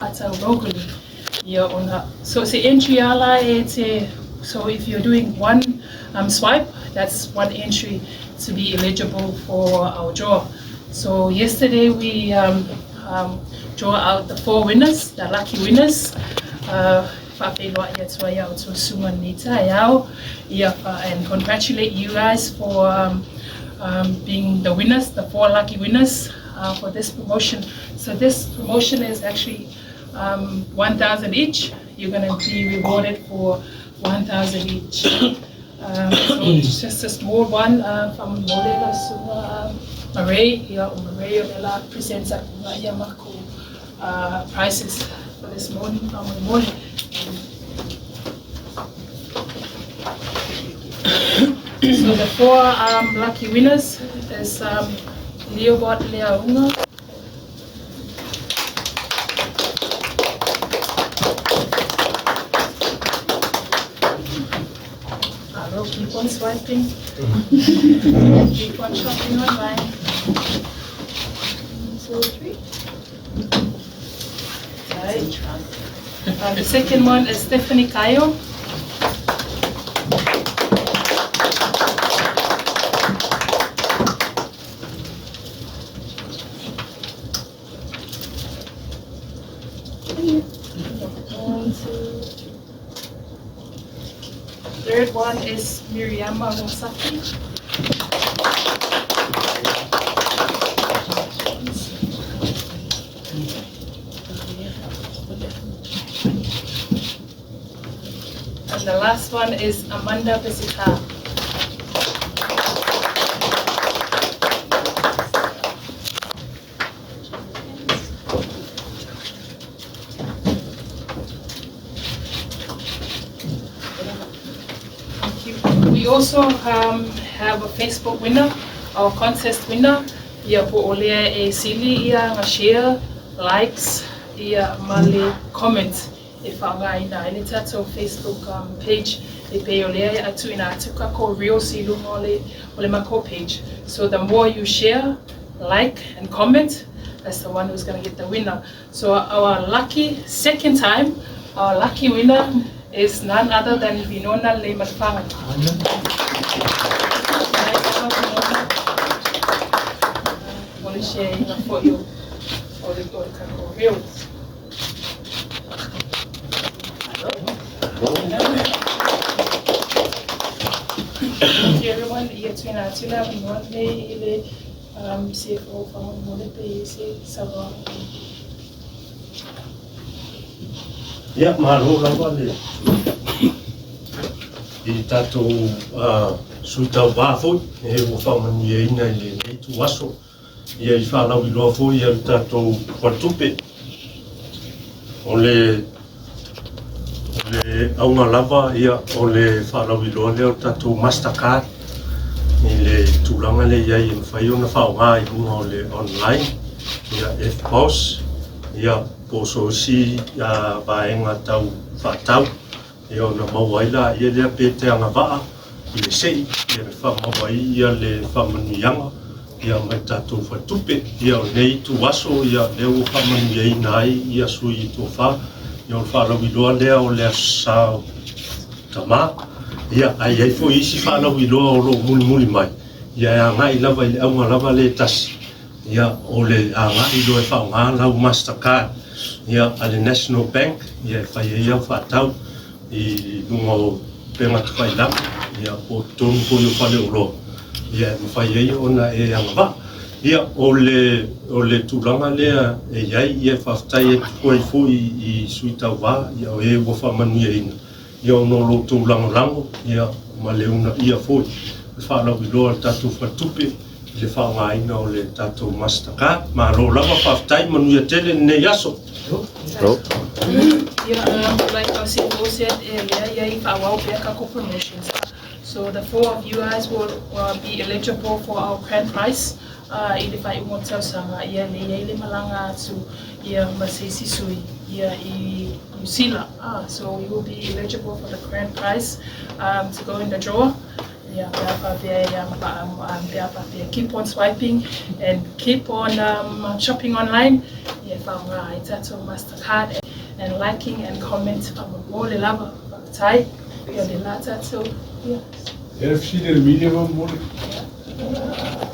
whātau locally. Ia ona, so se entry ala e te, so if you're doing one swipe, that's one entry to be eligible for our draw. So yesterday we draw out the four winners, the lucky winners. Faafeiloai atu ai a outou susuga i lenei taeao. Ia, and congratulate you guys for being the winners, the four lucky winners for this promotion. So this promotion is actually 1,000 each. You're going to be rewarded for 1,000 each. So it's just a small one from Molela Suga Murray. Ia, o Murray o le presents atu ia mako prizes for this morning from the morning. So the four lucky winners is Leobot Leaunga. I will keep on swiping. Keep on shopping online. One, two, three. Right. The second one is Stephanie Kayo. One, two, three. Third one is Miriama Mosaki. And the last one is Amanda Pesita. Thank you. We also have a Facebook winner, our contest winner. Ia po o lea e sili ia nga share, likes, ia ma le comment e whaangaina ai le tātou Facebook page e pe o lea e atu ina atu ka ko reels i lunga o le mako page. So the more you share, like and comment, that's the one who's going to get the winner. So our lucky second time, our lucky winner is none other than Winona Leimatfanga. Want to share ina for you o le kako reels. Thank you everyone. Ia tuina atu la winoa nei i le CFO whangamole pe i se sawa. Ia, malo lava le i tātou sui tauvā foi, e ua faamanuiaina i lenei ituaso, ia i faalauiloa foi ia le tatou faletupe. O le o le auga lava ia o le faalauiloa lea o le tatou Mastercard i le tulaga lea i ai e mafai ona faaaoga i luga o le online, ia EFTPOS, ia po o so o se vaega tau faatau. Ia ona maua ai laia lea pe te agavaa i le sei, ia e faamaua ai ia le faamanuiaga ia mai tatou faletupe. Ia o lenei ituaso ia lea ua faamanuiaina ai ia sui i tofa, ia o le faalauiloa lea o le Aso Sa o Tama. Ia ae i ai foi isi faalauiloa o lo o mulimuli mai, ia e agai lava i le auga lava lea e tasi, ia o le agai loa e faaaoga lau Mastercard ia a le National Bank, ia e fai ai au faatau i luga o upega tafailagi, ia po o totonu foi o faleoloa, ia e mafai ai ona e agavaa. Ia o le o le tulaga lea e i ai, ia e faafetai atu ai foi i sui tauva, ia o e ua faamanuiaina, ia ona o lo outou lagolago, ia ma le uunaia foi o le faalauiloa a le tatou faletupe i le faaaogaina o le tatou Mastercard. Malo lava, faafetai, manuia tele lenei aso. Yeah, like our CFO said earlier, yeah, if our backup promotions. So the four of you guys will be eligible for our grand prize. I le faaiuga o le tausaga, ia le i ai le malaga atu ia ma se isi sui ia i New Zealand. So you will be eligible for the grand prize to go in the draw. Ia, pe a faapea e pe a faapea keep on swiping and keep on shopping online, ia e faaaoga ai tatou Mastercard and liking and comment faamolemole lava. Faafetai. Ia, o le la tatou, ia. Ia le fesili a le media faamolemole.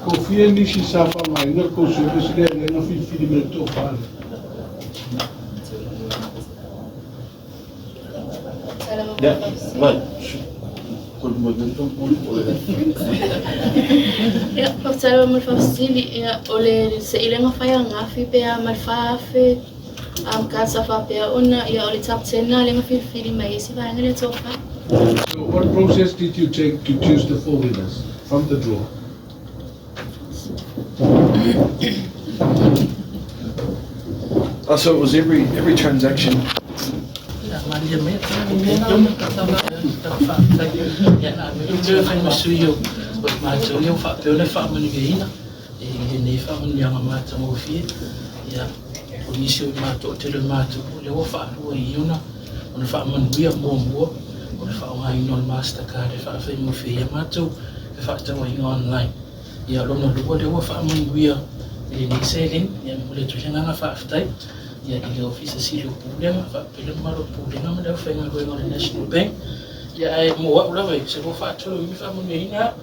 Ko fia nisi sa faaaogaina le tou service lea lea na filifili mai le toafa lea? Ia, faafetai lava mo le faafesili. Ia, o le se'i lea na fai ananafi pe a ma le 4,000 cards sa faapea ona, ia, o le top 10 na lea na filifili mai ai se vaega lea toafa. So what process did you take to choose the four winners from the draw? Oh, so it was every transaction. Ia, malie mai faafetai. Ia, na me toe fai ma sui o o matou ia ua faapea ona faamanuiaina i lenei faamanuiaga matagofie. Ia, o nisi o matou o tele o matou o lea ua faalua i ona ona faamanuia muamua o le faaaogaina o le Mastercard e faafaigofie ai matou e faatauaina online. Ia, lona lua lea ua faamanuia i lenei seleni. Ia, momoli atu ai le agaga faafetai ia i le Ofisa Sili o Pulega faapea le mamalu o le Pulega ma le aufaigaluega o le National Bank. Ia, ae mo au lava ia, se ua faatoloina faamanuiaina au.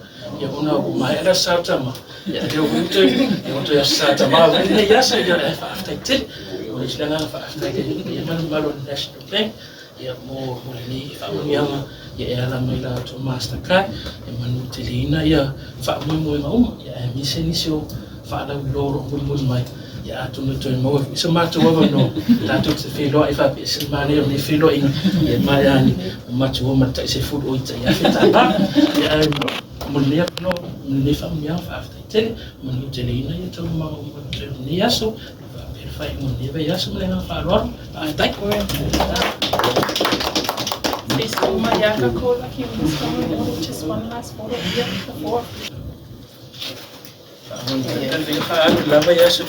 Ia, ona ua maea le Aso Sa Tama, ia lea ua toe ia ua toe Aso Sa Tama foi lenei aso, ia ae faafetai tele. Momoli atu le agaga faafetai i le ma le mamalu o le National Bank ia mo mo lenei faamanuiaga ia e ala mai la outou Mastercard e manuteleina ia faamoemoega uma ia aemaise nisi o faalauiloa o lo o mulimuli mai. Ia, atonu e toe maua foi so matou avanoa tatou te feiloai faapea se manaia o lenei feiloaiga ia e maea ane ua matou o ma le tai 10 oi tai $1,000. Ia, ae mo lenei avanoa mo lenei faamanuiaga, faafetai tele, manuteleina ia taualumaga uma o lenei aso faapea le faaiuga o lenei vaiaso ma le agaga faaaloalo. Faafetai. Please hold my yaka call like in this one, just one last photo here before. Lava ia aso.